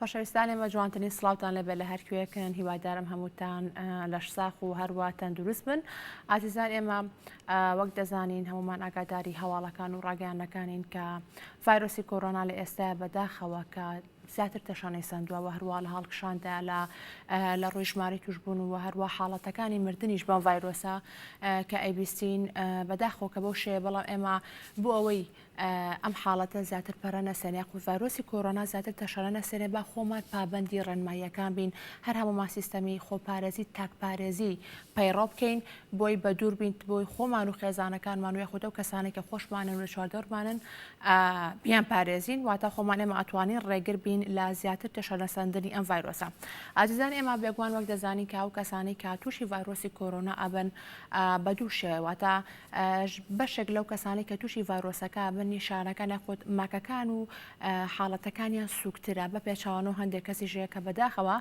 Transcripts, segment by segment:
خۆشەویستان ئێمە جوانترین سڵاوتان لێبێ لە هەر کوێکن هیوادارم هەمووتان لەش ساخ و هەروە تەندروست بن ئازیزان ئێمە وەک دەزانین هەمومان ئاگاداری هەواڵەکان و ڕاگەیاندنەکانین کە ڤایرۆسی کۆرۆنا لە ئێستا بەداخەوە کە زیاتر تەشەنەی سەندووە و هەروە لە هەڵکشاندا لە لە ڕووی ژمارەی توشبوون و هەروە حاڵەتەکانی مردنیش بەم ڤایرۆسە کە ئەیبیستین بەداخەوە کە بەو شێوەیە بەڵام ئێمە بۆ ئەوەی ئەم حاڵەتە زیاتر پەرە نەسێنێ یاخود ڤایرۆسی کۆرۆنا زیاتر تەشەنە نەسێنێ با خۆمان پابەندی ڕێنماییەکان بین هەر هەموومان سیستەمی خۆپارێزی تاکپارێزی پەیڕەو بکەین بۆی بەدوور بین بۆی خۆمان و خێزانەکانمان و یاخود ئەو کەسانەی کە خۆشمانن و لە چواردەورمانن بیان پارێزین واتە خۆمان ئێمە ئەتوانین ڕێگر بین لە زیاتر تەشەنەسەندنی ئەم ڤایرۆسە ئازیزان ئێمە بێگومان وەک دەزانین کە ئەو کەسانەی کە تووشی ڤایرۆسی کۆرۆنا ئەبن بە دوو شێوە واتە بەشێک لەو کەسانەی کە تووشی ڤایرۆسەکە بن نیشانەکان یاخود ماکەکان و حاڵەتەکانیان سووکترە، بە پێچەوانەوە هەندێک کەسیش هەیە کە بەداخەوە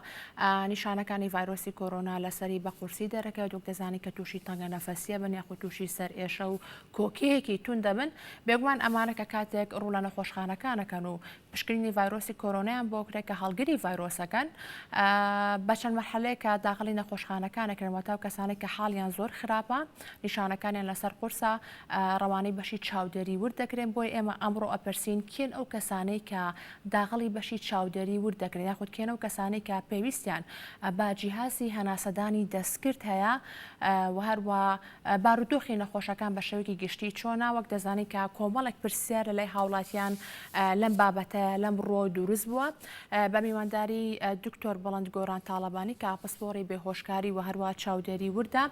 نیشانەکانی ڤایرۆسی کۆرۆنا لەسەری بە قورسی دەرەکەوێت وەک دەزانین کە تووشی تەنگە نەفەسیە بن یاخود تووشی سەرئێشە و کۆکەیەکی توند دەبن بێگومان ئەمانە کە کاتێک ڕوو لە نەخۆشخانەکانەکەن و پشکنینی ڤایرۆسی کۆرۆنایان بۆ کرێت کە هەڵگری ڤایرۆسەکەن بە چەند مەرحەلەیەک کە داخڵی نەخۆشخانەکان ئەکرێن واتە ئەو کەسانەی کە حاڵیان زۆر خراپە نیشانەکانیان لەسەر قورسە ڕەوانەی بەشی چاودێری ورد دەکرێن بۆیە ئێمە ئەمڕۆ ئەپرسین کێن ئەو کەسانەی کە داغڵی بەشی چاودێری ورد دەکرێن یاخود کێن ئەو کەسانەی کە پێویستیان بە جیهازی هەناسەدانی دەستکرد هەیە و هەروە بارودۆخی نەخۆشەکان بە شێوەیەکی گشتی چۆنە؟ وەک دەزانین کە کۆمەڵێک پرسیار لە لای هاوڵاتیان لەم بابەتە لەم ڕووەوە دروست بووە. بە میوانداری دکتۆر بڵند گۆران تاڵەبانی کە پسپۆڕی بێهۆشکاری و هەروا چاودێری وردە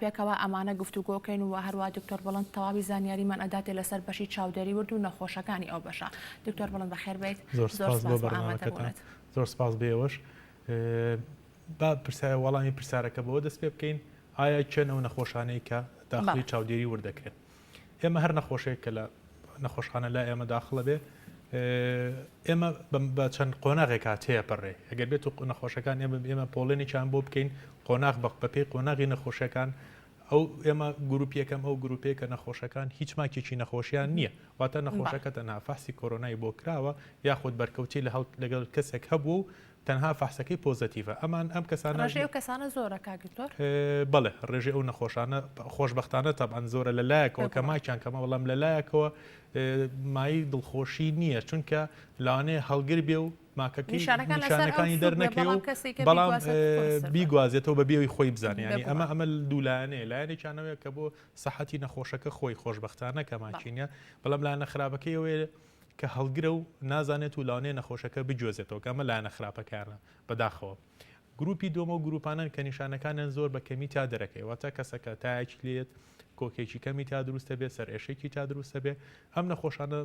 پێکەوە ئەمانە گفتوگۆکەین و هەروا دکتۆر بڵند تەواوی زانیاریمان ئەداتێ لەسەر بەشی چاودێری ورد و نەخۆشەکانی ئەو بەشە. دکتۆر بڵند بەخێر بێیت. زۆر سپاس بۆ بەرنامەکەتان. زۆر سپاس بۆ ئێوەش. با پرسیار وەڵامی پرسیارەکە بەوە دەست پێ بکەین ئایا کێن ئەو نەخۆشانەی کە داخلی چاودێری ورد دەکرێن ئێمە هەر نەخۆشێک کە لە نەخۆشخانە لای ئێمە داخڵە بێ ئێمە بە چەند قۆناغێک تێپەڕێ ئەگەر بێت و نەخۆشەکان ئێمە ئێمە پۆڵێنێکیان بۆ بکەین قۆناغ بە بەپێی قۆناغی نەخۆشیەکان ئەو ئێمە گروپ یەکەم ئەو گروپێک کە نەخۆشەکان هیچ ماکێکی نەخۆشیان نییە واتە نەخۆشەکە تەنها فەحسی کۆرۆنای بۆ کراوە یاخود بەرکەوتی لە هەڵ لەگەڵ کەسێک هەبوو و تەنها فەحسەکەی پۆزەتیڤە ئەمان ئەم کەسانە ڕێژەی ئەو کەسانە زۆرە کاک دکتۆر؟ بەڵێ ڕێژەی ئەو نەخۆشانە خۆشبەختانە تەبعەن زۆرە لە لایەکەوە کە ماکیان کەمە بەڵام لە لایەکەوە مایەی دڵخۆشی نییە چونکە لەوانەیە هەڵگر بێ و ماکەکەی نیشانەکانی دەرنەکەوێ و بەڵام بیگوازێتەوە بە بێ ئەوەی خۆی بزانێ یانی ئەمە ئەمە دوو لایەنەیە لایەنێکیان ئەوەیە کە بۆ سەحەتی نەخۆشەکە خۆی خۆشبەختانە کە ماکی نییە بەڵام لایەنە خراپەکەی ئەوەیە کە هەڵگرە و نازانێت و لەوانەیە نەخۆشەکە بگوێزێتەوە کە ئەمە لایەنە خراپەکەیانە بەداخەوە. گروپی دووەم ئەو گروپانەن کە نیشانەکانیان زۆر بە کەمی تا دەرەکەوێت واتە کەسەکە تایەکی لێت کۆکێکی کەمی تا دروست دەبێت سەرئێشەیەکی تا دروست دەبێت ئەم نەخۆشانە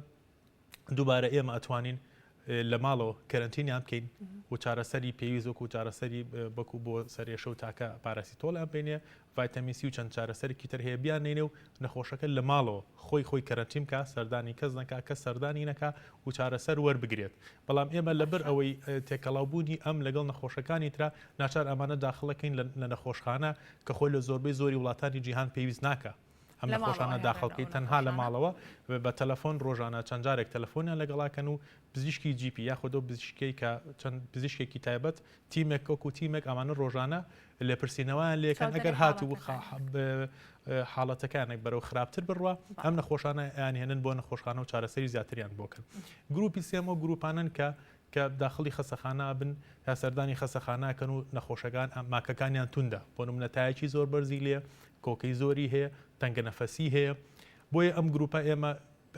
دووبارە ئێمە ئەتوانین لە ماڵەوە کەرەنتینیان بکەین و چارەسەری پێویست وەکو چارەسەری بەکو بۆ سەرێشە و تاکە پاراسیتۆڵیان بینێ ڤایتامین سی و چەند چارەسەرێکی تر هەیە بیاننێنێ و نەخۆشەکە لە ماڵەوە خۆی خۆی کەرەنتین بکا سەردانی کەس نەکا کەس سەردانی نەکا و چارەسەر وەربگرێت بەڵام ئێمە لەبەر ئەوەی تێکەڵاو بوونی ئەم لەگەڵ نەخۆشەکانی ترا ناچار ئەمانە داخڵەکەین لە نەخۆشخانە کە خۆی لە زۆربەی زۆری وڵاتانی جیهان پێویست ناکا ئەم نەخۆشانە داخڵ بکەیت تەنها لە ماڵەوە بە تەلەفۆن ڕۆژانە چەند جارێک تەلەفۆنیان لەگەڵاکەن و پزیشکی GP یاخود ئەو پزیشکەی کە چەند پزیشکێکی تایبەت تیمێک وەکو تیمێک ئەمانە ڕۆژانە لێپرسینەوەیان لێکەن ئەگەر هاتوو حاڵەتەکانێک بەرەو خراپتر بڕوا ئەم نەخۆشانە ئەیانهێنن بۆ نەخۆشخانە و چارەسەری زیاتریان بۆکەن گروپی سێم ئەو گروپانن کە کە داخڵی خەسەخانە بن یا سەردانی خەسەخانەکەن و نەخۆشەکان ماکەکانیان توندە بۆ نمونە تایەکی زۆر بەرزی لێ کۆکەی زۆری هەیە تەنگە نەفەسی هەیە بۆیە ئەم گروپە ئێمە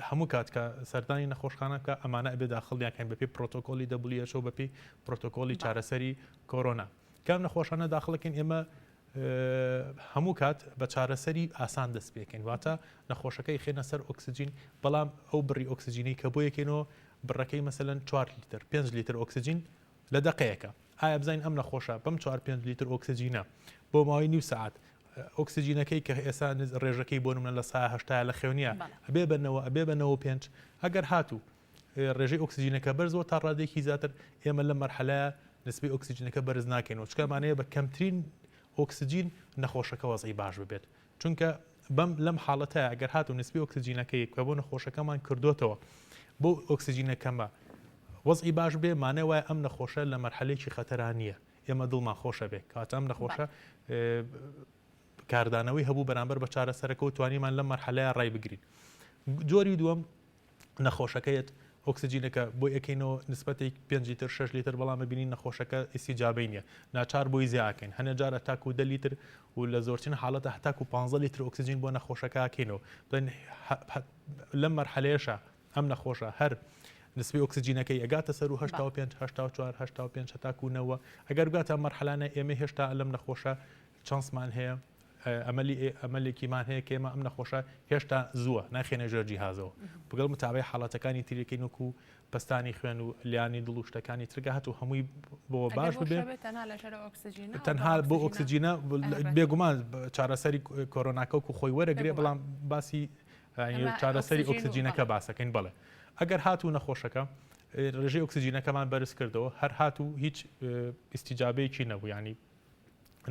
هەموو کات کە سەردانی نەخۆشخانە بکە ئەمانە ئەبێ داخڵیان کەین بەپێی پرۆتۆکۆلی WHO بەپێی پرۆتۆکۆلی چارەسەری کۆرۆنا کام نەخۆشانە داخڵەکەین ئێمە هەموو کات بە چارەسەری ئاسان دەست پێکەین واتە نەخۆشەکەی خێنە سەر ئۆکسجین بەڵام ئەو بڕی ئۆکسجینی کە بۆ یەکەینەوە بڕەکەی مەسەلەن 4 لیتر 5 لیتر ئۆکسجین لە دەقەیەکە ئایا بزانین ئەم نەخۆشە بەم 4 5 لیتر ئۆکسجینە بۆ ماوەی نیو سەعات ئۆکسجینەکەی کە ئێستا ڕێژەکەی بۆ نمونە لە سا هەشتا لە خوێنیە ئەبێ بە نەوە ئەبێ بە نەوە پێنج ئەگەر هاتوو ڕێژەی ئۆکسجینەکە بەرزەوە تا ڕادێکی زیاتر ئێمە لە مەرحەلەیە نسبەی ئۆکسجینەکە بەرز ناکەینەوە چکەمانەیە بە کەمترین ئۆکسجین نەخۆشەکە وەزعی باش ببێت چونکە بەم لەم حاڵەتە ئەگەر هاتوو نسبی ئۆکسجینەکەی کە بۆ نەخۆشەکەمان کردوتەوە بۆ ئۆکسجینە کەمە. وەزعی باش بێ مانای وایە ئەم نەخۆشە لە مەرحەلەیەکی خەتەرا نییە ئێمە دڵمان خۆشە بێ کەواتە ئەم نەخۆشە کاردانەوەی هەبوو بەرامبەر بە چارەسەرەکە و توانیمان لەم مەرحەلەیە ڕای بگرین جۆری دووەم نەخۆشەکەیت ئۆکسجینەکە بۆی ئەەکەینەوە نسبەتێک 5 لیتر 6 لیتر بەڵام ببینین نەخۆشەکە ئیسیجابەی نییە ناچار بۆی زیاکەین هەنێ جار تاکو دە لیتر و لە زۆرترین حاڵەتە هەتاکو 15 لیتر ئۆکسجین بۆ نەخۆشەکەکەینەوە لەم مەرحەلەیەشە ئەم نەخۆشە هەر نسبەی ئۆکسجینەکەی ئەگاتە سەر و 85 84 85 هەتاکو نەوە ئەگەر بگاتە مەرحەلانە ئێمە هێشتا لەم نەخۆشە chance مان هەیە ئەمەلی ئەمەلێکیمان هەیە کە ئێمە ئەم نەخۆشە هێشتا زووە ناخێنە ژێر جیهازەوە بگەڵ متابعەی حاڵەتەکانی تریەکەین وەکو پەستانی خوێن و لیانی دڵ و شتەکانی ترگە هەتو هەمووی بۆ باش ببێ تەنها بۆ ئۆکسجینە بێگومان چارەسەری کۆرۆناکەوکو خۆی وەرەگرێ بەڵام باسی چارەسەری ئۆکسجینەکە باسەکەین بەڵێ ئەگەر هاتوو نەخۆشەکە ڕێژەی ئۆکسجینەکەمان بەرز کردەوە هەر هاتوو هیچ ئیسیجابەیەکی نەبوو ینی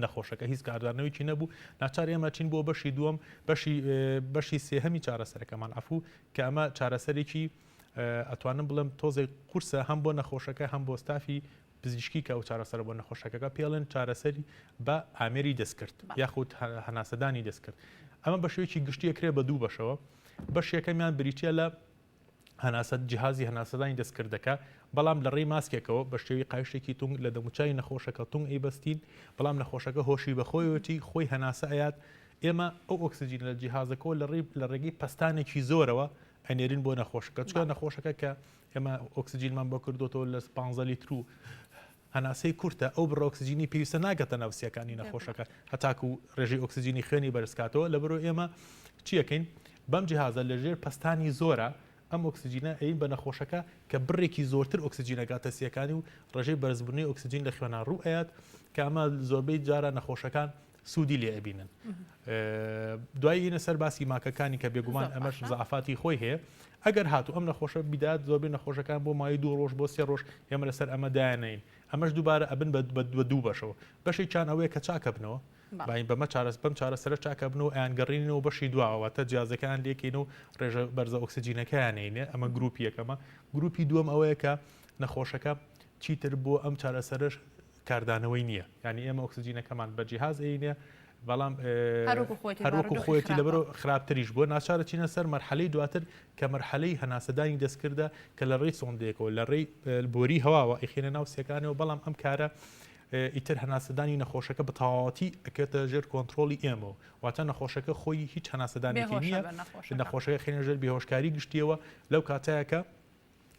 نەخۆشەکە هیچ کاردانەوەیکی نەبوو ناچار ئێمە چین بۆ بەشی دووەم بەشی بەشی سێهەمی چارەسەرەکەمان عفو کە ئەمە چارەسەرێکی ئەتوانم بڵێم تۆزێک قورسە هەم بۆ نەخۆشەکە هەم بۆ ستافی پزیشکی کە ئەو چارەسەرە بۆ نەخۆشەکەکە پێڵێن چارەسەری بە ئامێری دەستکرد یاخود هەناسەدانی دەستکرد ئەمە بە شێوەیەکی گشتی ئەکرێ بە دوو بەشەوە بەش یەکەمیان بریتە لە هەناسە جیهازی هەناسەدانی دەستکردەکە بەڵام لە ڕێی ماسکێکەوە بە شێوی قایشێکی تونگ لە دەموچوی نەخۆشەکە تونگ ئەیبەستین بەڵام نەخۆشەکە هۆشی بەخۆیەتی خۆی هەناسە ئەیات ئێمە ئەو ئۆکسجین لە جیهازەکەەوە لە ڕێی لە ڕێگەی پەستانێکی زۆرەوە ئەنێرین بۆ نەخۆشەکە چکە نەخۆشەکە کە ئێمە ئۆکسجینمان بۆ کردوتەوە لە 15 لیتر و هەناسەی کورتە ئەو بڕە ئۆکسجینی پێویستە ناگەتە ناو سیەکانی نەخۆشەکە هەتاکو ڕێژەی ئۆکسجینی خوێنی بەرزکاتەوە لەبەرو ئێمە چیەکەین بەم جیهازە لەژێر پەستانی زۆرە ئەم ئۆکسجینە ئەین بە نەخۆشەکە کە بڕێکی زۆرتر ئۆکسجین ئەگاتە سیەکانی و ڕێژەی بەرزبوونەوەی ئۆکسجین لە خوێنا ڕوو ئەیات کە ئەمە زۆربەی جارە نەخۆشەکان سوودی لێ ئەبینن. دوایی ئینە سەر باسی ماکەکانی کە بێگومان ئەمەش زعفاتی خۆی هەیە ئەگەر هاتوو ئەم نەخۆشە بیدات زۆربەی نەخۆشەکان بۆ ماوەی دوو ڕۆژ بۆ سێ ڕۆژ ئێمە لەسەر ئەمە دایانین ئەمەش دووبارە ئەبن بە دوو بەشەوە بەشێکیان ئەوەیە کە چاکە بنەوە باین بەمە چارەس بەم چارەسەرە چاکە بن و ئەیان گەڕینەوە بەشی دواوە واتە جیازەکان لێکەین و ڕێژە بەرزە ئۆکسجینەکەیان نینێ ئەمە گروپی یەکەمە گروپی دووەم ئەوەیە کە نەخۆشەکە چیتر بۆ ئەم چارەسەرش کاردانەوەی نییە یعنی ئێمە ئۆکسجینەکەمان بە جیهاز ئەینێ بەڵام هەروەکو خۆیەتی لەبەر خراپتریش بووە ناچارە چینە سەر مەرحەلەی دواتر کە مەرحەلەی هەناسەدانی دەستکردە کە لە ڕێی سۆندەیەکەوە لە ڕێی بۆری هەواوە ئەیخێنە ناو سیەکانەوە بەڵام ئەم کارە ئیتر هەناسەدانی نەخۆشەکە بە تەواوەتی ئەکەوێتە ژێر کۆنترۆڵی ئێمەوە واتە نەخۆشەکە خۆی هیچ هەناسەدانێکی نییە نەخۆشەکە خێنە ژێر بێهۆشکاری گشتیەوە لەو کاتەیە کە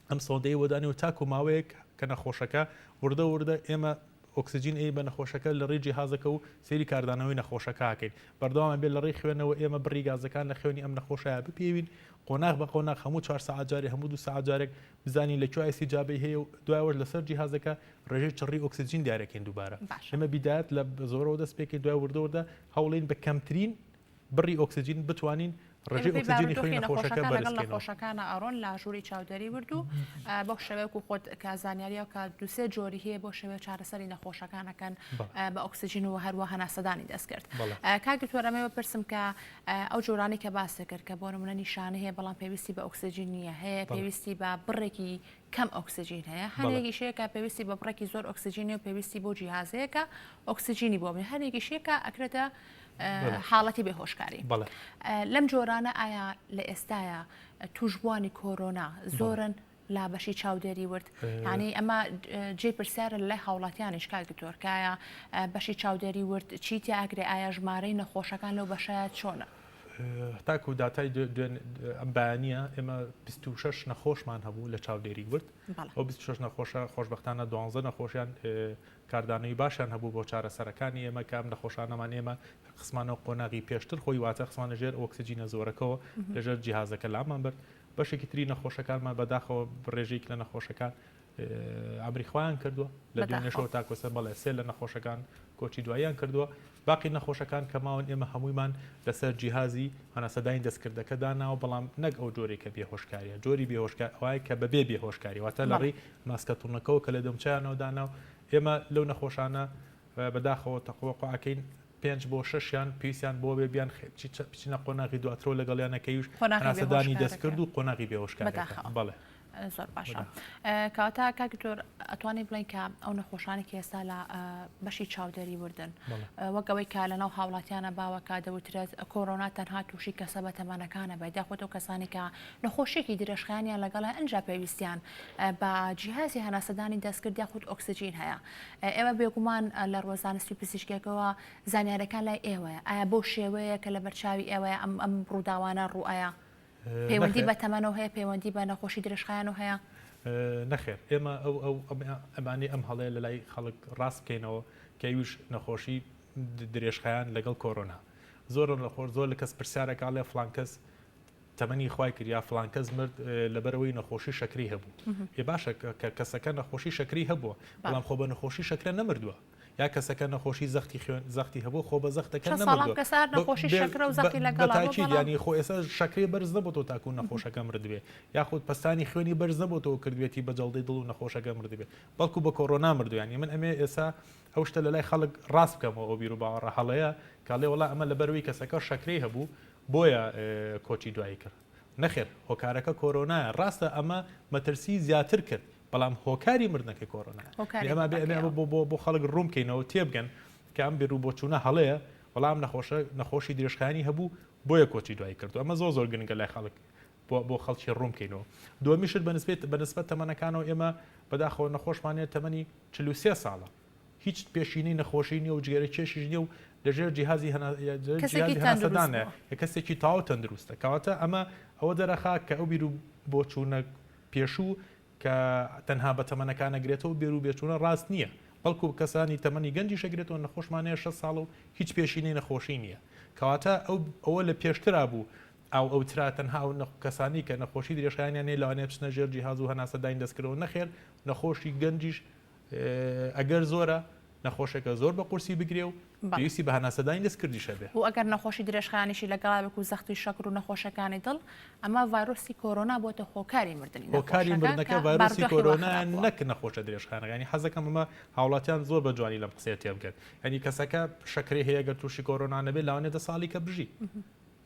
ئەم سۆندەی بۆ دانێ و تاکو ماوەیەک کە نەخۆشەکە وردە وردە ئێمە ئۆکسجین ئەی بە نەخۆشەکە لە ڕێی جیهازەکە و سەیری کاردانەوەی نەخۆشەکەکەین بەردەوام بێت لە ڕێی خوێنەوە ئێمە بڕی گازەکان لە خوێنی ئەم نەخۆشەیە بپێوین قۆناغ بە قۆناغ هەموو چوار سەعات جارێ هەموو دوو سەعات جارێک بزانین لە کوێ ئیستیجابەی هەیە و دوایەوەش لەسەر جیهازەکە ڕێژەی چڕی ئۆکسجین دیارەکەین دووبارە ئێمە بیدایەت لە زۆرەوە دەست پێکەین دوای وردە وردە هەوڵین بە کەمترین بڕی ئۆکسجین بتوانین ڕێژەی ئۆکسجینی خوێنی نەخۆشەکە بەرز بکەینەوە. نەخۆشەکانە ئەڕۆن لە ژووری چاودێری ورد و بەو شێوەیە وەکو خۆت کە زانیاریە کە دوو سێ جۆری هەیە بۆ شێوەیە چارەسەری نەخۆشەکان ئەکەن بە ئۆکسجین و هەروە هەناسەدانی دەستکرد. کاک دکتۆر ئەمەوێ بپرسم کە ئەو جۆرانەی کە باست کرد کە بۆ نمونە نیشانە هەیە بەڵام پێویستی بە ئۆکسجین نییە هەیە پێویستی بە بڕێکی کەم ئۆکسجین هەیە هەنێکیش هەیە کە پێویستی بە بڕێکی زۆر ئۆکسجین و پێویستی بۆ جیهازەیە کە ئۆکسجینی بۆ بێ هەنێکیش هەیە کە ئەکرێتە حاڵەتی بێهۆشکاری لەم جۆرانە ئایا لە ئێستایا توشبووانی کۆرۆنا زۆرن لا بەشی چاودێری ورد یعنی ئەمە جێ پرسیارە لای هاوڵاتیانیش کاک دکتۆر کایە بەشی چاودێری ورد چی تیاگرێ ئایا ژمارەی نەخۆشەکان لەو بەشەیە چۆنە؟ تاکو داتای ئەم بەیانیە ئێمە 26 نەخۆشمان هەبوو لە چاودێری ورد ئەو 26 نەخۆشە خۆشببختانە دوانزە نەخۆشیان کاردانەوەی باشیان هەبوو بۆ چارەسەرەکانی ئێمە کە ئەم نەخۆشانەمان ئێمە خستمانەوە قۆناغی پێشتر خۆی واتە خستمانە ژێر ئۆکسجینە زۆرەکەوە لەژێر جیهازەکە لامان برد بەشێکی تری نەخۆشەکانمان بەداخەوە ڕێژەیەک لە نەخۆشەکان ئەمری خۆیان کردووە لە دوێنێشەوە تاکۆسە بەڵێ سێ لە نەخۆشەکان کۆچی دواییان کردووە باقی نەخۆشەکان کە ماون ئێمە هەموویمان لەسەر جیهازی هەناسەدانی دەستکردەکە داناوە بەڵام نەک ئەو جۆرەی کە بێهۆشکاریە جۆری بێهۆشکار ئەوای کە بەبێ بێهۆشکاری واتە لە ڕێی ماسکە توندەکەوە کە لە دەمچیانەوە داناو ئێمە لەو نەخۆشانە بەداخەوە تەقوەقعەکەین پێنج بۆ شەشیان پێویستیان بۆ بێ بیان بچینە قۆناغی دواترەوە لەگەڵیانەکەیش هەناسەدانی دەستکرد و قۆناغی بێهۆشکاریەکە بەڵێ. زۆر باشە کەواتە کاک دکتۆر ئەتوانی بڵێن کە ئەو نەخۆشانی کە ئێستا لە بەشی چاودێری وردن وەک ئەوەی کە لەناو هاوڵاتیانە باوە کە دەوترێت کۆرۆنا تەنها تووشی کەسە بە تەمەنەکانە بێت یاخود ئەو کەسانی کە نەخۆشیێکی درێژخایەنیان لەگەڵە ئەنجا پێویستیان بە جیهازی هەناسەدانی دەستکرد یاخود ئۆکسجین هەیە ئێوە بێگومان لە ڕووە زانستی پزیشکێکەوە زانیارەکان لای ئێوەیە ئایا بەو شێوەیە کە لە بەرچاوی ئێوەیە ئەم ئەم ڕووداوانە ڕوئەیە پەیوەندی بە تەمەنەوە هەیە پەیوەندی بە نەخۆشی درێژخایەنەوە هەیە؟ نەخێر ئێمە ئەو ئەو ئەمانی ئەم هەڵەیە لە لای خەڵک ڕاست بکەینەوە کە ئەویش نەخۆشی درێژخایەن لەگەڵ کۆرۆنا زۆر نەخۆش زۆر لە کەس پرسیارەکە ئەڵێ فڵان کەس تەمەنی خوای کرد یا فڵان کەس مرد لەبەرەوەی نەخۆشی شەکری هەبوو ێ باشە کە کەسەکە نەخۆشی شەکری هەبووە بەڵام خۆ بە نەخۆشی شەکرە نەمردووە یا کەسەکە نەخۆشی زەختی خوێن زەختی هەبوو خۆ بە زەختەکە چەند ساڵان کەسە هەر نەخۆشی شەکرە و زەختی لەگەڵا بوو بەتاکید یانی خۆ ئێستا شەکرەی بەرز نەبۆتەوە تاکوو نەخۆشەکە مردبێ یاخود پەستانی خوێنی بەرز نەبۆتەوە کردبێتی بە جەڵدەی دڵ و نەخۆشەکە مردبێ بەڵکو بە کۆرۆنا مردووە یانی من ئەمێ ئێستا ئەو شتە لەلای خەڵک ڕاست بکەمەوە ئەو بیروباوەڕە هەڵەیە کە ئەڵێ وەڵا ئەمە لەبەرئەوەی کەسەکە شەکرەی هەبوو بۆیە کۆچی دوایی کرد نەخێر هۆکارەکە کۆرۆنایە ڕاستە ئەمە مەترسی زیاتر کرد بەڵام هۆکاری مردنەکەی کۆرۆنایە. هۆکاری ئێمە بێ ئەمە مردنەکەیە. بۆ بۆ بۆ خەڵک ڕوون بکەینەوە تێبگەن کە ئەم بیر و بۆچوونە هەڵەیە، وەڵا ئەم نەخۆشە نەخۆشی درێژخایەنی هەبوو بۆیە کۆچی دوایی کردووە. ئەمە زۆر زۆر گرنگە لای خەڵک بۆ بۆ خەڵکی ڕوون بکەینەوە. دووەمین شت بە نسبەت بە نسبەت تەمەنەکانەوە ئێمە بەداخەوە نەخۆشمان هەیە تەمەنی 43 ساڵە هیچ پێشینەی نەخۆشی نییە و جگەرە کێشیش نییە و لەژێر جیهازی هەنا کەسێکی جیهازی تەندروست هەناسەدانە بووە. کە کەسێکی تەواو تەندروستە. کەواتە ئەمە ئەوە دەرەخا کە ئەو بیر و بۆچوونە پێشوو کە تەنها بە تەمەنەکان ئەگرێتەوە بێر و بێچوونە ڕاست نییە، بەڵکو کەسانی تەمەنی گەنجیش ئەگرێتەوە، نەخۆشمان هەیە 60 ساڵە و هیچ پێشینەی نەخۆشی نییە، کەواتە ئەو ئەوە لە پێشترا بوو ئاو ئەوترا تەنها ئەو کەسانی کە نەخۆشی درێژخایەنیان هەیە لەوانەیە بچنە ژێر جیهاز و هەناسەدانی دەستکردەوە، نەخێر نەخۆشی گەنجیش ئەگەر زۆرە نەخۆشەکە زۆر بە قورسی بگرێ و پێویستی بە هەناسەدانی دەستکردیش هەبێ. و ئەگەر نەخۆشی درێژخایەنیشی لەگەڵا وەکو زەختی شەکر و نەخۆشەکانی دڵ، ئەمە ڤایرۆسی کۆرۆنا بۆتە هۆکاری مردنی هۆکاری نەخۆشەکە مردنەکە کە ڤایرۆسی بارودۆخی وا کۆرۆنایە خراپ بووە. نەک نەخۆشە درێژخایەنەکە یانی حەزەکەم ئەمە هاوڵاتیان زۆر بە جوانی لەم قسەیە تێبگەن یانی کەسەکە شەکرەی هەیە گەر تووشی کۆرۆنا نەبێت لەوانەیە دە ساڵی کە بژی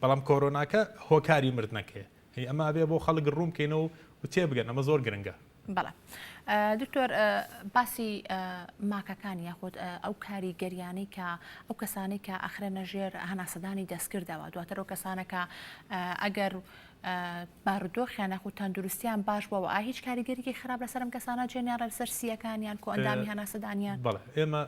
بەڵام کۆرۆناکە هۆکاری مردنەکەیە یانی ئەمە ئەبێ بۆ خەڵک ڕوون بکەینەوە و تێبگەن ئەمە زۆر گرنگە. بەڵێ دکتۆر باسی ماکەکان یاخود ئەو کاریگەریانەی کە ئەو کەسانەی کە ئەخرێنە ژێر هەناسەدانی دەستکردەوە دواتر ئەو کەسانە کە ئەگەر بارودۆخیان یاخود تەندروستیان باش بووە ئا هیچ کاریگەریی خراپ لەسەر ئەم کەسانە جێنیان لەسەر سیەکانیان کۆئەندامی هەناسەدانیان؟ بەڵێ ئێمە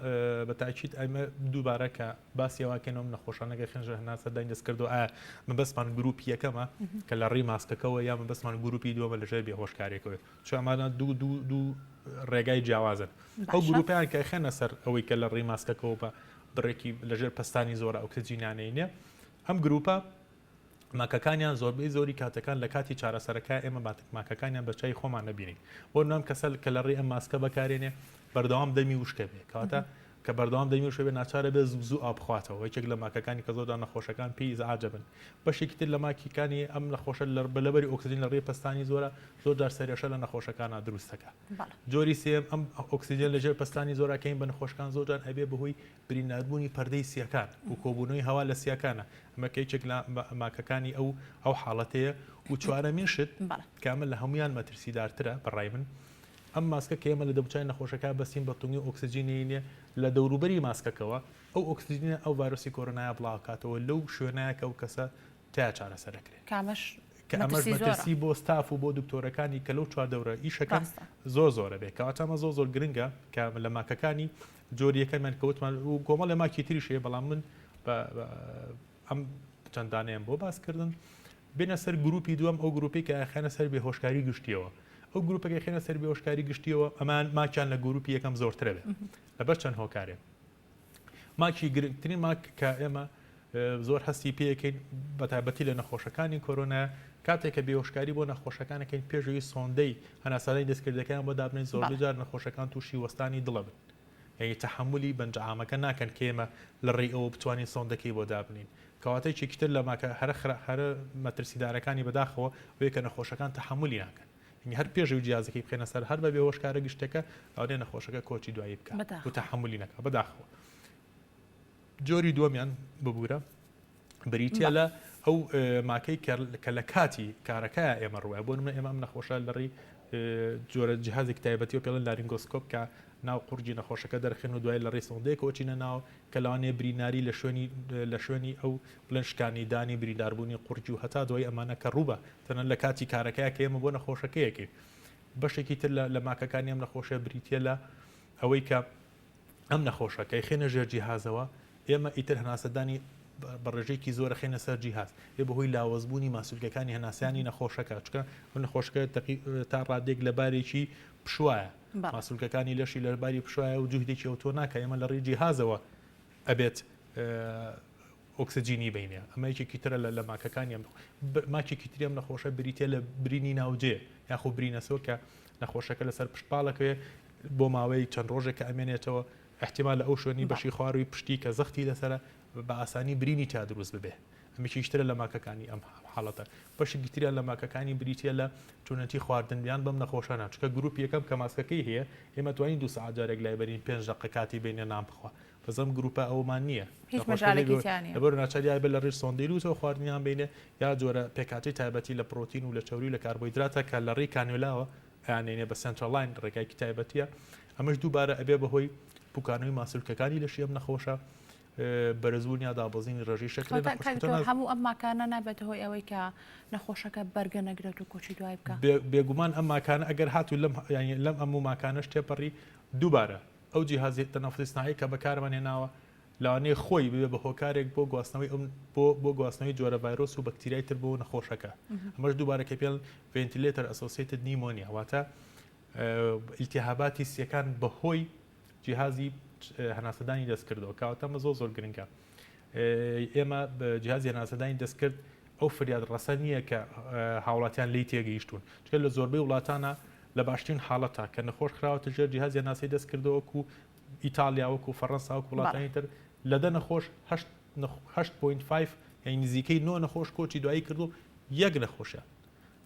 بە تاکید ئەمە دووبارە کە باسی ئەوە کەین ئەم نەخۆشانە کە خوێنژە هەناسەدانی دەستکردەوە ئایا مەبەستمان گروپی یەکەمە کە لە ڕێی ماسکەکەوە یا مەبەستمان گروپی دووەمە لەژێر بێهۆشکاریەکەوە چون ئەمانە دوو دوو دوو ڕێگای جیاوازن ئەو گروپیان کە خوێنە سەر ئەوەی کە لە ڕێی ماسکەکەوە بە بڕێکی لەژێر پەستانی زۆرە ئۆکسجینانەی ئەم گروپە ماکەکانیان زۆربەی زۆری کاتەکان لە کاتی چارەسەرەکە ئێمە ماکەکانیان بە چای خۆمان نەبینین بۆ نام کەسە کە لە ڕێی ئەم ماسکە بەکارێنێ بەردەوام دەمی وشکە بێ کەواتە کە بەردەوام دەمی وشکە بێ ناچارە بێ زوو زوو ئاو بخواتەوە یەکێک لە ماکەکانی کە زۆرجار نەخۆشەکان پێی ئیزعاجە بن بەشێکی تر لە ماکیکانی ئەم نەخۆشە لە بە لەبەری ئۆکسجین لە ڕێی پەستانی زۆرە زۆر جار سەرئێشە لە نەخۆشەکانا دروست دەکا جۆری سێیەم ئەم ئۆکسجین لە ژێر پەستانی زۆرا کەین بە نەخۆشەکان زۆر جار ئەبێ بەهۆی برینداربوونی پەردەی سیەکان و کۆبوونەوەی هەوا لە سیەکانە ئەمە کە یەکێک لە ماکەکانی ئەو ئەو حاڵەتەیە و چوارەمین شت کە ئەمە لە هەمویان مەترسیدارترە بەڕای من ئەم ماسکە کە ئێمە لە دەموچاوی نەخۆشەکە بەستین بە تونگی ئۆکسجینی نیە لە دەوروبەری ماسکەکەوە ئەو ئۆکسجینە ئەو ڤایرۆسی کۆرۆنایە بڵاوکاتەوە لەو شوێنایە کە ئەو کەسە تیا چارەسەر ئەکرێ کامەش کە ئەمەش مەترسی بۆ ستاف و بۆ دکتۆرەکانی کە لەو چواردەورە ئیشەکەن زۆر زۆرە بێ کەواتە ئەمە زۆر زۆر گرنگە کە لە ماکەکانی جۆری یەکەمیان کەوتمان و کۆمەڵێ ماکی تریش هەیە بەڵام من ئەم چەندانەیەم بۆ باسکردن بێنە سەر گروپی دووەم ئەو گروپی کە ئەخەنە سەر بێهۆشکاری گشتیەوە ئەو گروپەکە خێنە سەر بێهۆشکاری گشتیەوە ئەمان ماکیان لە گروپی یەکەم زۆرترە بێ لەبەر چەند هۆکارێک ماکی گرنگترین ماک کە ئێمە زۆر هەستی پێەکەین بەتایبەتی لە نەخۆشەکانی کۆرۆنا کاتێک کە بێهۆشکاری بۆ نەخۆشەکانەکەین پێشەوەی سۆندەی هەناسەدانی دەستکردەکەیان بۆ دابنین زۆربەی جار نەخۆشەکان تووشی وەستانی دڵە بن یعنی تەحەمولی بەنج عامەکە ناکەن کە ئێمە لە ڕێی ئەوە بتوانین سۆندەکەی بۆ دابنین کەواتە یەکێکی تر لە ماکە هەرە خرا هەرە مەترسیدارەکانی بەداخەوە ئەوەیە کە نەخۆشەکان تەحەمولی ناکەن یعنی هەر پێش ئەوی جیازەکەی بخەینە سەر هەر بە بێهۆشکارە گشتەکە لەوانەیە نەخۆشەکە کۆچی دوایی بکات و تەحەمولی نەکات بەداخەوە جۆری دووەمیان ببوورە بریتە لە ئەو ماکەی کە لە کاتی کارەکە ئێمە ڕوە بۆ منە ئێمە ئەم نەخۆشە لە ڕێی. جۆرە جیهازێکی تایبەتیەوە پێڵێن laryngoscope کە ناو قوڕگی نەخۆشەکە دەرخێن و دوای لە ڕێی سۆندەیەکەوە چینە ناو کە لەوانەیە بریناری لە شوێنی لە شوێنی ئەو بڵێن شکانی دانی برینداربوونی قوڕگی و هەتا دوایی ئەمانە کە ڕووبە تەنانەت لە کاتی کارەکەیا کە ئێمە بۆ نەخۆشەکەیەکەین بەشێکی تر لە ماکەکانی ئەم نەخۆشیە بریتیە لە ئەوەی کە ئەم نەخۆشە کە ئەیخەینە ژێر جیهازەوە ئێمە ئیتر هەناسەدانی بە ڕێژەیەکی زۆر ئەخەینە سەر جیهاز ئێ بەهۆی لاوەزبوونی ماسولکەکانی هەناسەیانی نەخۆشەکە چونکە ئەو نەخۆشەکە تا ڕادێک لە بارێکی پشوایە ماسولکەکانی لەشی لە باری پشوایە و جوهدێکی ئەوتۆ ناکە ئێمە لە ڕێی جیهازەوە ئەبێت ئۆکسجینی بینێ ئەمە یەکێکی ترە لە ماکەکانی ئەم ماکێکی تری ئەم نەخۆشە بریتە لە برینی ناوجێ یاخۆ برینەسۆ کە نەخۆشەکە لەسەر پشت پاڵەکەوێ بۆ ماوەی چەند ڕۆژێک کە ئەمێنێتەوە احتیمال لە ئەو شوێنی بەشی خواروی پشتی کە زەختی لەسرە بە ئاسانی برینی تا دروست ببێ ئەمێکیش ترە لە ماکەکانی ئەم حاڵەتە بەشێکی تریان لە ماکەکانی بریتە لە چۆنەتی خواردن بیان بەم نەخۆشانە چکە گروپ یەکەم کە ماسکەکەی هەیە ئێمە توانین دو سەعات جارێک لای بەرین پێنج دەقە کاتی بینە نان بخوا بەس ئەم گروپە ئەومان نییە هیچ مەجالێکی تیا نییە. لەبەر ناچار یا بێت لە ڕێی سۆندەی لووتەوە خواردنیان بینێ یا جۆرە پێکهاتەی تایبەتی لە پرۆتین و لە چەوری و لە کاربۆهیدراتە کە لە ڕێی cannula وە ئەیانێنێ بە central line ڕێگایەکی تایبەتیە ئەمەش دووبارە ئەبێ بەهۆی پوکانەوەی ماسولکەکانی لەشی ئەم نەخۆشە بەرزبوون یا دابەزینی ڕێژەی شەکر لە نەخۆشەکە. هەموو ئەم ماکانە نابێتە هۆی ئەوەی کە نەخۆشەکە بەرگە نەگرێت و کۆچی دوای بکا؟ بێگومان ئەم ماکانە ئەگەر هاتوو لەم لەم ئەم ماکانەش تێپەڕی دووبارە ئەو جیهازی تەنەفوسی سناعی کە بەکارمان هێناوە لەوانەیە خۆی ببێ بە هۆکارێک بۆ گواستنەوەی ئەم بۆ بۆ گواستنەوەی جۆرە ڤایرۆس و بەکتریای تر بۆ نەخۆشەکە ئەمەش دووبارە کە پێڵ ventilator associated pneumonia واتە ئیلتیهاباتی سیەکان بەهۆی جیهازی هەناسەدانی دەستکردەوە کەواتە ئەمە زۆر زۆر گرنگە ئێمە جیهازی هەناسەدانی دەستکرد ئەو فریاد ڕەسە نییە کە هاوڵاتیان لی تێگەیشتون چکە لە زۆربەی وڵاتانە لە باشترین حاڵەتا کە نەخۆش خراوەتە ژێر جیهازی هەناسەی دەستکردەوە وەکو ئیتاڵیا وەکو فەڕەنسا وەکو وڵاتانی تر لە دە نەخۆش 8.5 یعنی نزیکەی نۆ نەخۆش کۆچی دوایی کردو یەک نەخۆشیان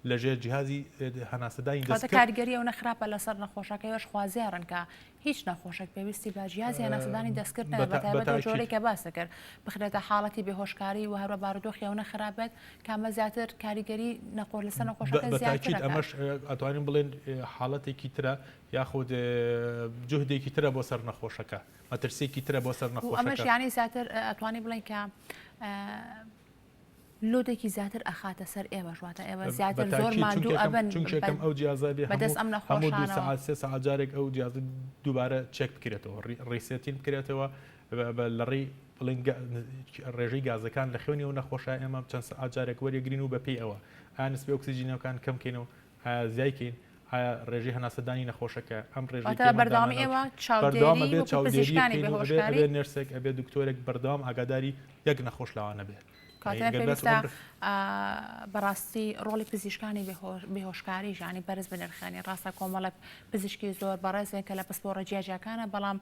لە ژێر جیهازی هەناسەدانی دەستکرد. کاریگەری ئەونە خراپە لەسەر نەخۆشەکە ئێوەش خوازیارن کە هیچ نەخۆشێک پێویستی بە جیهازی هەناسەدانی دەستکرد نەبێت بەتایبەت ئەو جۆرەی کە باست کرد بخرێتە حاڵەتی بێهۆشکاری و هەروە بارودۆخی ئەونە خراپ بێت کە ئەمە زیاتر کاریگەری نەخۆش لەسەر نەخۆشەکە زیاتر بەتاکید ئەمەش ئەتوانین بڵێن حاڵەتێکی ترە یاخود جوهدێکی ترە بۆ سەر نەخۆشەکە مەترسیەکی ترە بۆ سەر نەخۆشەکە ئەمەش یانی زیاتر ئەتوانی بڵێن کە load ێکی زیاتر ئەخاتە سەر ئێوەش واتە ئێوە زیاتر زۆر ماندوو ئەبن چونکێکم ئەو جیازە بێ بەدەست ئەم هەموو دوو سەعات سێ سەعات جارێک ئەو جیازە دووبارە check بکرێتەوە resetting بکرێتەوە لە ڕێی بڵێن ڕێژەی گازەکان لە خوێنی ئەو نەخۆشە ئێمە چەند سەعات جارێک وەریگرین و بەپێی ئەوە ئایا نسبەی ئۆکسجینەکان کەم کەینەوە ئایا زیای کەین ئایا ڕێژەی هەناسەدانی نەخۆشەکە ئەم ڕێژەی واتە بەردەوامی ئێوە بەردەوام چاودێری ئەبێ وەکو چاودێری پزیشکانی بکەین و ئەبێ بێهۆشکاری ئەبێ nurse ێک ئەبێ دکتۆرێک بەردەوام ئاگاداری یەک نەخۆش لەوانە بێ کەواتە ئەگەر بێت پێویستە بەڕاستی ڕۆڵی پزیشکانی بێهۆشکاریش یانی بەرز بنرخێنین ڕاستە کۆمەڵێک پزیشکی زۆر بەڕێزن کە لە پسپۆڕە جیاجیاکانە بەڵام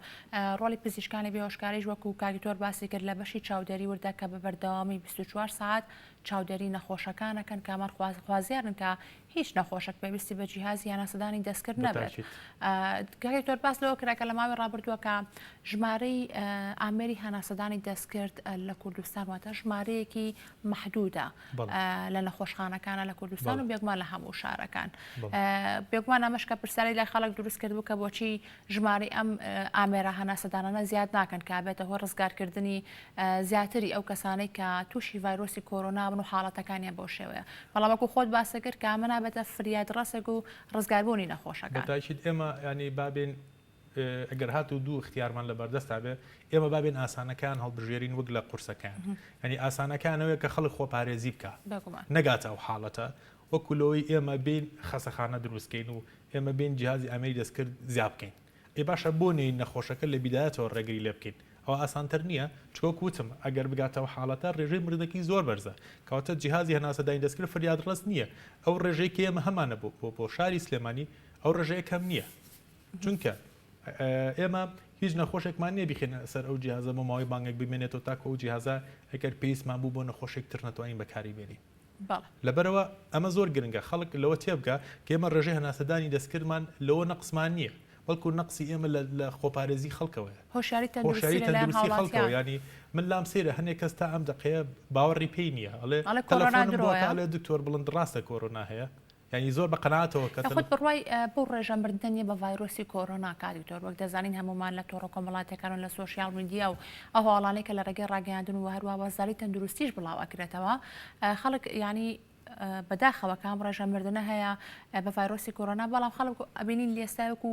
ڕۆڵی پزیشکانی بێهۆشکاریش وەکو کاک دکتۆر باسی کرد لە بەشی چاودێری وردە کە بە بەردەوامی 24 سەعات چاودێری نەخۆشەکان ئەکەن کە ئەمان خوازیارن کە هیچ نەخۆشێک پێویستی بە جیهازی هەناسەدانی دەستکرد نەبێت. کاک دکتۆر باس لەوە کرا کە لە ماوەی ڕابردووە کە ژمارەی ئامێری هەناسەدانی دەستکرد لە کوردستان واتە ژمارەیەکی مەحدودە لە نەخۆشخانەکانە لە کوردستان و بێگومان لە هەموو شارەکان. بێگومان ئەمەش کە پرسیاری لای خەڵک دروست کردبوو کە بۆچی ژمارەی ئەم ئامێرە هەناسەدانانە زیاد ناکەن کە بێتە هۆی ڕزگارکردنی زیاتری ئەو کەسانەی کە تووشی ڤایرۆسی کۆرۆنا بن و حاڵەتەکانیان بەو شێوەیە بەڵام وەکو خۆت باست کرد کە ئەمە نابێتە فریادڕەسێک و ڕزگاربوونی نەخۆشەکان. بەتاکید ئێمە یانی با بێین ئەگەر هاتوو دوو ئیختیارمان لە بەردەستا بێ ئێمە با بێین ئاسانەکان هەڵبژێرین وەک لە قورسەکان یانی ئاسانەکان ئەوەیە کە خەڵک خۆپارێزی بکا نەگاتە ئەو حاڵەتە وەکو لەوەی ئێمە بێین خەسەخانە دروست کەین و ئێمە بێین جیهازی ئامێری دەستکرد زیا بکەین ئەی باشە بۆ نەیین نەخۆشەکە لە بیدایەتەوە ڕێگری لێ بکەین ئەوە ئاسانتر نییە؟ چونکە وەک وتم ئەگەر بگاتە ئەو حاڵەتە ڕێژەی مردنەکەی زۆر بەرزە کەواتە جیهازی هەناسەدانی دەستکرد فریادڕەس نییە ئەو ڕێژەی کە ئێمە هەمانە بۆ بۆ بۆ شاری سلێمانی ئەو ڕێژەیە کەم نییە چونکە ئێمە هیچ نەخۆشێکمان نییە بیخێنە سەر ئەو جیهازە بۆ ماوەی مانگێک بمێنێتەوە تاکو ئەو جیهازە ئەگەر پێویستمان بوو بۆ نەخۆشێک تر نەتوانین بەکاری بێنین. بەڵێ. لەبەرئەوە ئەمە زۆر گرنگە خەڵک لەوە تێبگا کە ئێمە ڕێژەی هەناسەدانی دەستکردمان لەوە نەقسمان نییە، بەڵکو نەقسی ئێمە لە لە خۆپارێزی خەڵکەوەیە. هۆشیاری تەندروستی هۆشیاری لەلایەن تەندروستی خەڵکەوە هاوڵاتیان. یانی من لام سەیرە هەنێک کەس تا ئەم دەقەیە باوەڕی پێی نییە ئەڵێ ئەڵێ کۆرۆنا تەلەفۆنم بۆ ئەکا درۆیە. ئەڵێ دکتۆر بڵند ڕاستە کۆرۆنا هەیە؟ یانی زۆر بە قەناعەتەوە کە یاخود بڕوای بەو ڕێژە مردنە نیە بە ڤایرۆسی کۆرۆنا کاک دکتۆر وەک دەزانین هەموومان لە تۆڕە کۆمەڵاتیەکان و لە سۆشیال میدیا و ئەو هەواڵانەی کە لە ڕێگەی ڕاگەیاندن و هەروە وەزاری تەندروستیش بڵاو ئەکرێتەوە خەڵک یانی بەداخەوە کە ئەم ڕێژە مردنە هەیە بە ڤایرۆسی کۆرۆنا بەڵام خەڵک ئەبینین لێستا وەکو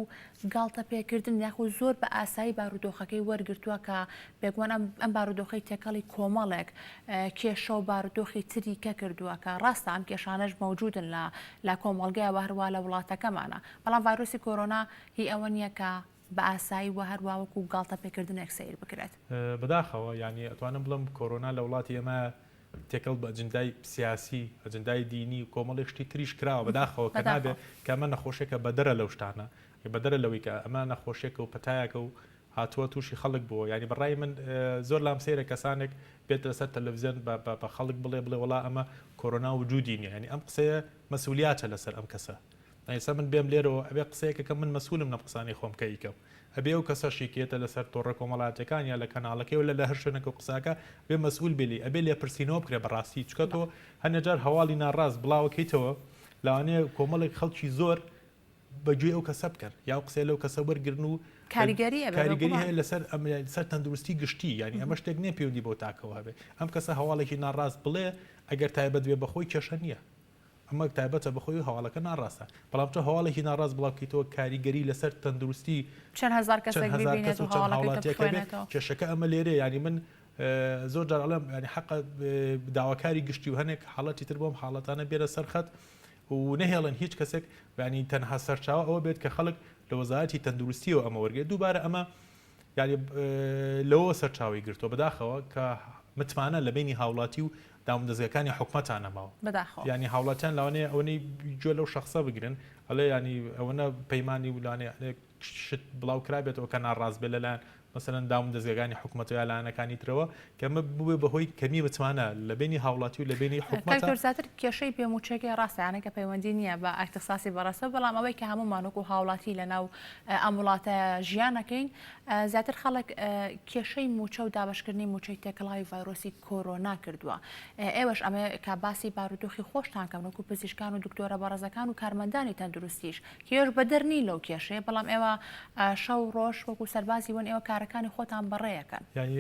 گاڵتە پێکردن یاخود زۆر بە ئاسایی بارودۆخەکەی وەرگرتووە کە بێگومان ئەم بارودۆخەی تێکەڵی کۆمەڵێک کێشە و بارودۆخی تری کە کردووە کە ڕاستە ئەم کێشانەش مەوجودن لە لە کۆمەڵگای و هەروا لە وڵاتەکەمانە بەڵام ڤایرۆسی کۆرۆنا هی ئەوە نییە کە بە ئاسایی و هەروا وەکو گاڵتە پێکردنێک سەیر بکرێت. بەداخەوە یانی ئەتوانم بڵێم کۆرۆنا لە وڵاتی ئێمە تێکەڵ بە ئەجندای سیاسی، ئەجندای دینی و کۆمەڵێک شتی تریش کراوە بەداخەوە کە نابێ کە ئەمە نەخۆشیەکە بەدەرە لەو شتانە بەدەرە لەوەی کە ئەمە نەخۆشیەکە و پەتایەکە و هاتووە تووشی خەڵک بووە یانی بەڕای من زۆر لام سەیرە کەسانێک بێت لەسەر تەلەڤزیۆن بە خەڵک بڵێ بڵێ وەڵا ئەمە کۆرۆنا وجودی نییە یانی ئەم قسەیە مەسولیاتە لەسەر ئەم کەسە ئێستا من بێم لێرەوە ئەبێ قسەیەکەکەم من مەسولم لەم قسانەی خۆم کە ئیکەم ئەبێ ئەو کەسەشی کە یەتە لەسەر تۆڕە کۆمەڵایەتیەکان یا لە کەناڵەکەی و لە لە هەر شوێنەکە و قساکە بێ مەسئول بێ لێی ئەبێ لێپرسینەوە بکرێ بەڕاستی چونکە تۆ هەنێ جار هەواڵی ناڕاست بڵاوەکەیتەوە لەوانەیە کۆمەڵێک خەڵکی زۆر بە گوێی ئەو کەسە بکەن یا ئەو قسەیە لەو کەسە وەرگرن و کاریگەری ئەبێ کاریگەری هەیە لەسەر ئەم سەر تەندروستی گشتی یانی ئەمە شتێک نییە پەیوەندی بەو تاکەوە هەبێ ئەم کەسە هەواڵێکی ناڕاست بڵێ ئەگەر تایبەت بێ بەخۆی کێشە نییە ئەمە تایبەتە بەخۆی و هەواڵەکە ناڕاستە بەڵام تۆ هەواڵێکی ناڕاست بڵاو بکەیتەوە کاریگەری لەسەر تەندروستی چەند هەزار کەسێک ببینێت و چەند هاوڵاتیەک هەبێت کێشەکە ئەمە لێرەیە یانی من زۆر جار ئەڵێم ینی حەقە داواکاری گشتی و هەنێک حاڵەتی تر بۆم حاڵەتانە بێرە سەر خەت و نەهێڵن هیچ کەسێک ینی تەنها سەرچاوە ئەوە بێت کە خەڵک لە وەزارەتی تەندروستیەوە ئەمە وەرگێت دووبارە ئەمە یانی لەوەوە سەرچاوەی گرتووە بەداخەوە کە متمانە لە بەینی هاوڵاتی و دامودەزگاکانی حکومەتا نەماوە. بەداخەوە. یانی هاوڵاتیان لەوانەیە ئەوەنەی گوێ لەو شەخسە بگرن ئەڵێ یانی ئەوەنە پەیمانی و لەوانەیە شت بڵاو کرابێتەوە کە ناڕاست بێت لەلایەن مەسەلەن دامودەزگاکانی حکومەتەوە یا لایەنەکانی ترەوە کە ئەمە ببێ بەهۆی کەمی متمانە لە بەینی هاوڵاتی و لە بەینی کاک حکومەتا. دکتۆر زیاتر کێشەی بێ مووچەکەی ڕاستە یانە کە پەیوەندی نییە بە ئیختیساسی بەڕێزتەوە بەڵام ئەوەی کە هەموومان وەکو هاوڵاتی لەناو ئەم وڵاتە ژیان ئەکەین زیاتر خەڵک کێشەی مووچە و دابەشکردنی مووچەی تێکەڵاوی ڤایرۆسی کۆرۆنا کردووە ئێوەش ئەمە کە باسی بارودۆخی خۆشتان کەم وەکو پزیشکان و دکتۆرە بەڕێزەکان و کارمەندانی تەندروستیش کێش بەدەر نین لەو کێشەیە بەڵام ئێوە شەو ڕۆژ وەکو سەربازی ون ئێوە کارەکانی خۆتان بەڕێیەکەن. یانی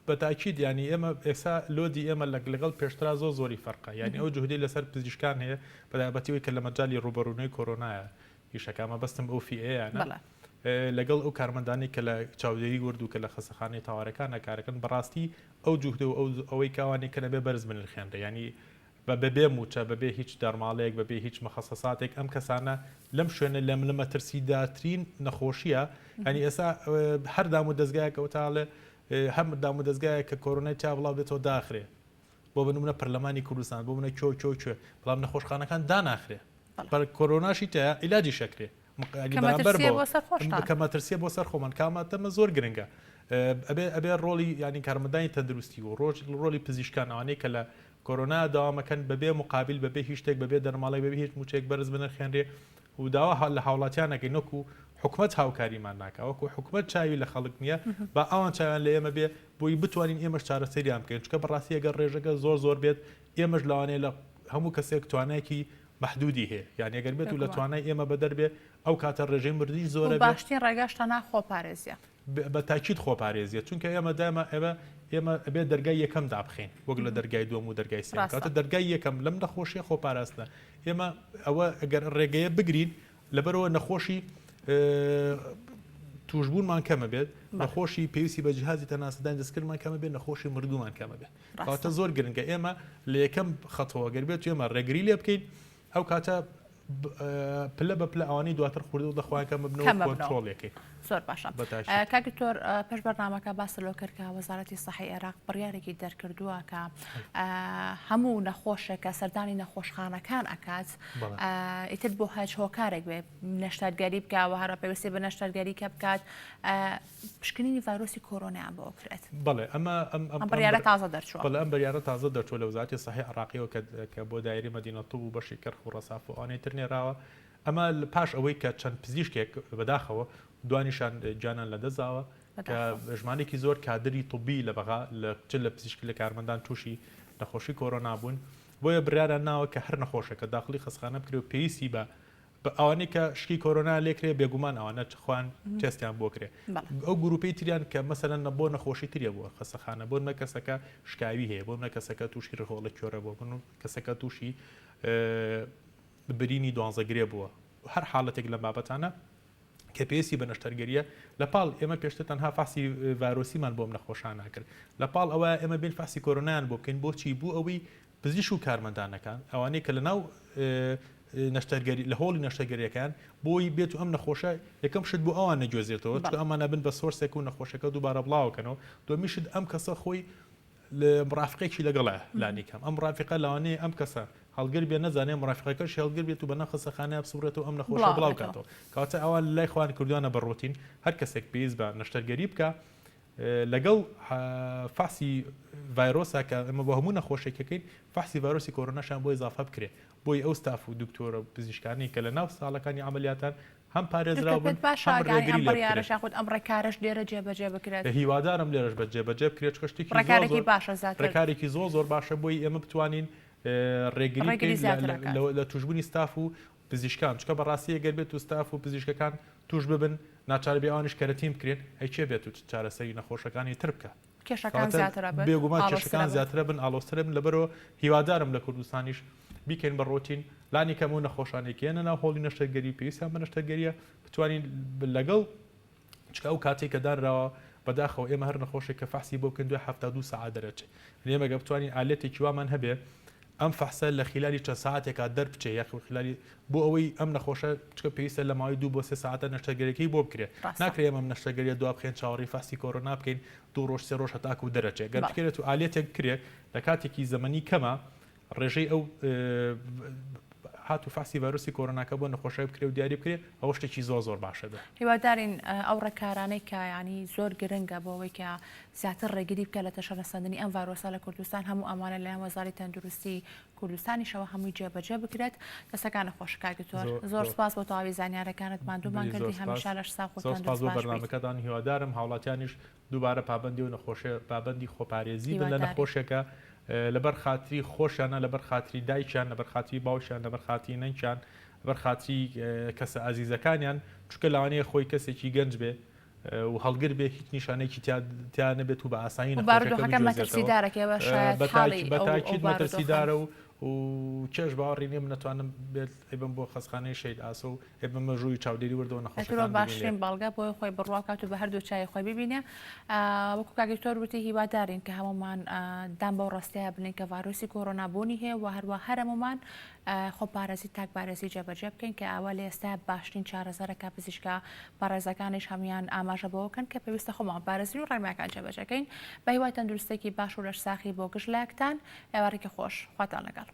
بە تاکید یانی ئێمە ئێستا load ی ئێمە لەگەڵ پێشترا زۆر زۆری فەرقە یانی ئەو جوهدەی لەسەر پزیشکان هەیە بەتایبەتی ئەوەی کە لە مەجالی ڕووبەڕوونەوەی کۆرۆنایە ئیشەکە مەبەستم ئەو فیئەیانە لەگەڵ ئەو کارمەندانەی کە لە چاودێری ورد و کە لە خەسەخانەی تاوارەکانە کارەکەن بەڕاستی ئەو جوهدە و ئەو ئەوەی کاوانەی کە نەبێ بەرز بنرخێنرێ یانی بە بەبێ موچە بەبێ هیچ دەرماڵەیەک بەبێ هیچ مەخەسەساتێک ئەم کەسانە لەم شوێنە لەم لە مەترسیدارترین نەخۆشیە یانی ئێستا هەر دام و دەزگایەک ئەو تاڵێ هەم دام و دەزگایەک کە کۆرۆنای تیا بڵاو بێتەوە داخرێ بۆ بە نمونە پەرلەمانی کوردستان بۆ منە کۆ کۆ کوێ بەڵام نەخۆشخانەکان داناخرێ بەڵێ کۆرۆناشی تایە عیلاجی شەکرێ کە مەترسیە بۆ سەر خۆشتان کە مەترسیە بۆ سەر خۆمان کاماتەمە زۆر گرنگە ئەبێ ئەبێ ڕۆڵی ینی کارمەندانی تەندروستی و ڕۆژ ڕۆڵی پزیشکان ئەوانەی کە لە کۆرۆنا داوامەکەن بەبێ مقابل بەبێ هیچ شتێک بەبێ دەرماڵی بەبێ هیچ موچێک بەرز بنرخێنرێ و داوا لە هاوڵاتیان ئەکەین وەکو حکومەت هاوکاریمان ناکا وەکو حکومەت چاوی لە خەڵک نییە با ئەوان چاویان لە ئێمە بێ بۆی بتوانین ئێمەش چارەسەریان بکەین چونکە بەڕاستی ئەگەر ڕێژەکە زۆر زۆر بێت ئێمەش لەوانەیە لە هەموو کەسێک توانایەکی مەحدودی هەیە یان ئەگەر بێت و لە توانای ئێمە بەدەر بێ ئەو کاتە ڕێژەی مردنیش زۆرە بێ. باشترین ڕێگاش تەنها خۆپارێزیە. بە تاکید خۆپارێزیە چونکە ئێمە دایما ئێمە ئێمە ئەبێ دەرگای یەکەم دابخەین وەک لە دەرگای دووەم و دەرگای سێیەم کەواتە دەرگای یەکەم لەم نەخۆشیە خۆپاراستنە ئێمە ئەوە ئەگەر ڕێگەیە بگرین لەبەرەوە نەخۆشی توشبوونمان کەمە بێت نەخۆشی پێویستی بە جیهازی تەناسەدان دەستکردمان کەمە بێت نەخۆشی مردومان کەمە بێت کەواتە زۆر گرنگە ئێمە لە یەکەم خەتەوە گەر بێت ئێمە ڕێگری لێ بکەین ئەو کاتە پلە بە پلە ئەوانەی دواتر خوردە و دەخوایان کەم ببنەوە کەم ببنەوە. کۆنترۆڵیەکەی. زۆر باشە بە تاکید. کاک دکتۆر پێش بەرنامەکە باست لەوە کرد کە وەزارەتی سەحەی عێراق بڕیارێکی دەرکردووە کە هەموو نەخۆشێک کە سەردانی نەخۆشخانەکان ئەکات بەڵێ. ئیتر بۆ هەچ هۆکارێک بێ نەشتەرگەری بکا و هەروا پێویستی بە نەشتەرگەری کە بکات پشکنینی ڤایرۆسی کۆرۆنایان بۆ ئەکرێت. بەڵێ ئەمە ئەم ئەم بڕیارە تازە دەرچووە. بەڵێ ئەم بریارە تازە دەرچووە لە وەزارەتی سەحی عێڕاقیەوە کە کە بۆ دایرەی مەدینە طب و بەشی کەرخ و ڕەساف و ئەوانەی تر نێراوە ئەمە پاش ئەوەی کە چەند پزیشکێک بەداخەوە دوانیشان گیانیان لەدەستداوە کە ژمارەیەکی زۆر کادری طبی لە بەغا لە چ لە پزیشک لە کارمەندان تووشی نەخۆشی کۆرۆنا بوون. بۆیە بڕیاریان ناوە کە هەر نەخۆشێک کە داخڵی خەستخانە بکرێ و پێویستی بە بە ئەوانەی کە شکی کۆرۆنا لێکرێ بێگومان ئەوانە خۆیان تێستیان بۆ کرێ ئەو گروپەی تریان کە مەسەلەن بۆ نەخۆشی تریە بۆ خەسەخانە بۆ نە کەسەکە شکاوی هەیە بۆ نە کەسەکە تووشی ڕهۆڵە کۆرە بۆ بن کەسەکە تووشی برینی دوانزە گرێ بووە هەر حاڵەتێک لەم بابەتانە کە پێویستی بە نەشتەرگەریە لە پاڵ ئێمە پێشتر تەنها فەحسی ڤایرۆسیمان بۆم نەخۆشانە کرد لە پاڵ ئەوە ئێمە بین فەحسی کۆرۆنایان بۆ بکەین بۆچی بوو ئەوەی پزیشک و کارمەندانەکان ئەوانەی کە لە ناو نەشتەرگەری لە هۆڵی نەشتەرگەریەکان بۆی بێت و ئەم نەخۆشە یەکەم شت بۆ ئەوان نەگوێزێتەوە چونکە ئەمانە بن بە source ێک و نەخۆشەکە دووبارە بڵاوکەنەوە دووەمی شت ئەم کەسە خۆی ڕافقێکی لەگەڵە لانی کەم ئەم ڕافقە لەوانەیە ئەم کەسە هەڵگر بێ نەزانێ مڕافقەکەش هەڵگر بێت و بە ناو خەسەخانەیە بسوڕێتەوە ئەم نەخۆشە بڵاو کاتەوە کەواتە ئەوان لای خۆیان کردوانە بە ڕۆتین هەر کەسێک پێویست بە نەشتەرگەری بکە لەگەڵ فەحسی ڤایرۆسا کە ئێمە بۆ هەموو نەخۆشێکەکەین فەحسی ڤایرۆسی کۆرۆناشیان بۆ ئیزافە بکرێ بۆی ئەو ستاف و دکتۆرە پزیشکانەی کە لە ناو ساڵەکانی عەمەلیاتان هەم پارێزراو بن باشە هەم یانی ڕێگری ئەم لێ بڕیارەش بکرێت. یاخود ئەم ڕێکارەش لێرە جێبەجێ بکرێت؟ هیوادارم لێرەش بە جێبەجێ بکرێت چونکە شتێکی زۆر ڕێکارێکی زۆر باشە زیاتر. ڕێکارێکی زۆر زۆر باشە بۆی ئێمە بتوانین ڕێگری ڕێگری بکەین لە زیاتر لە ئەکات. لە تووشبوونی ستاف و پزیشکان چونکە بەڕاستی ئەگەر بێت و ستاف و پزیشکەکان تووش ببن ناچار بێ ئەوانیش کەرەتین بکرێن ئەی کێ بێت و چارەسەری نەخۆشەکانی تر بکا؟ کێشەکان کەواتە زیاتر ئەبن بێگومان ئاڵۆزتر کێشەکان ئەبن. زیاتر ئەبن ئاڵۆزتر ئەبن لەبەرئەوە هیوادارم لە کوردستانیش بیکەین بە ڕۆتین لانی کەم ئەو نەخۆشانەی کە یەنە ناو هۆڵی نەشتەرگەری و پێویستیان بە نەشتەرگەریە بتوانین لەگەڵ چونکە ئەو کاتەی کە دانراوە بەداخەوە ئێمە هەر نەخۆشێک کە فەحسی بۆ بکەین دوای 72 سەعات دەرەچێ یعنی ئێمە گەر بتوانین ئالەتێکی وامان هەبێ ئەم فەحسە لە خیلالی چەند سەعاتێکا دەربچێ یاخود خلالی بۆ ئەوەی ئەم نەخۆشە چکە پێویستە لە ماوەی دوو بۆ سێ سەعاتە نەشتەرگەریەکەی بۆ بکرێ ڕاستە. ناکرێ ئێمە ئەم نەشتەرگەریە دوا بخەین چاوەڕێی فەحسی کۆرۆنا بکەین دوو ڕۆژ سێ ڕۆژ هەتاکوو دەرەچێ گەر بەڵێ. بکرێت و ئالەتێک بکرێ لە کاتێکی زەمەنی کەما ڕێژەی ئەو هات و فەحسی ڤایرۆسی کۆرۆناکە بۆ نەخۆشەکە بکرێ و دیاری بکرێ ئەوە شتێکی زۆر زۆر باشە بێ. هیوادارین ئەو ڕێکارانەی کە یانی زۆر گرنگە بۆ ئەوەی کە زیاتر ڕێگری بکە لە تەشەنەسەندنی ئەم ڤایرۆسە لە کوردستان هەموو ئەمانە لەلایەن وەزاری تەندروستی کوردستانیشەوە هەمووی جێبەجێ بکرێت. دەستەکانت خۆش کاک دکتۆر زۆر سپاس بۆ تەواوی زانیارەکانت ماندوومان کردی هەمیشە لەش ساغ و زۆر سپاس تەندروست بۆ باش بیت. بەرنامەکەتان هیوادارم هاوڵاتیانیش دووبارە پابەندی ئەو نەخۆشیە پابەندی خۆپارێزی بن لە هیوادارین. نەخۆشیەکە لەبەر خاتری خۆشیانە لەبەر خاتری دایکیان لەبەر خاتری باوکیان لەبەر خاتری نەنکیان لەبەر خاتری کەسە ئازیزەکانیان چونکە لەوانەیە خۆی کەسێکی گەنج بێ و هەڵگر بێ هیچ نیشانەیەکی تیا تیا نەبێت و بە ئاسانی و نەخۆشیەکە بارودۆخەکە بگوێزێتەوە مەترسیدارە کە ئێوە شایەت حاڵی بە ئەو ئەو تاکید بارودۆخەن. مەترسیدارە و و کێش باوەڕی نیە من ئەتوانم بێت ئەیبەم بۆ خەستخانەی شەهید ئاسۆ و ئەیبەمە ژووری چاودێری وردەوە ئەترۆ نەخۆشەکان ببینێ. باشترین بەڵگە بۆی خۆی بڕوا بکات و بە هەردوو چاوی خۆی ببینێ وەکو کاک دکتۆر وتی هیوادارین کە هەموومان دان بەو ڕاستەیە بنێین کە ڤایرۆسی کۆرۆنا بوونی هەیە و هەروە هەر هەموومان خۆپارێزی تاکپارێزی جێبەجێ بکەین کە ئەوە لە ئێستا باشترین چارەسەرە کە پزیشکە بەڕێزەکانیش هەموویان ئاماژە بەوە کەن کە پێویستە خۆمان بپارێزین و ڕێنمایەکان جێبەجێکەین بە هیوای تەندروستێکی باش و لەشساخی بۆ گشت لایەکتان ئێوارێکی خۆش خواتان لەگەڵ.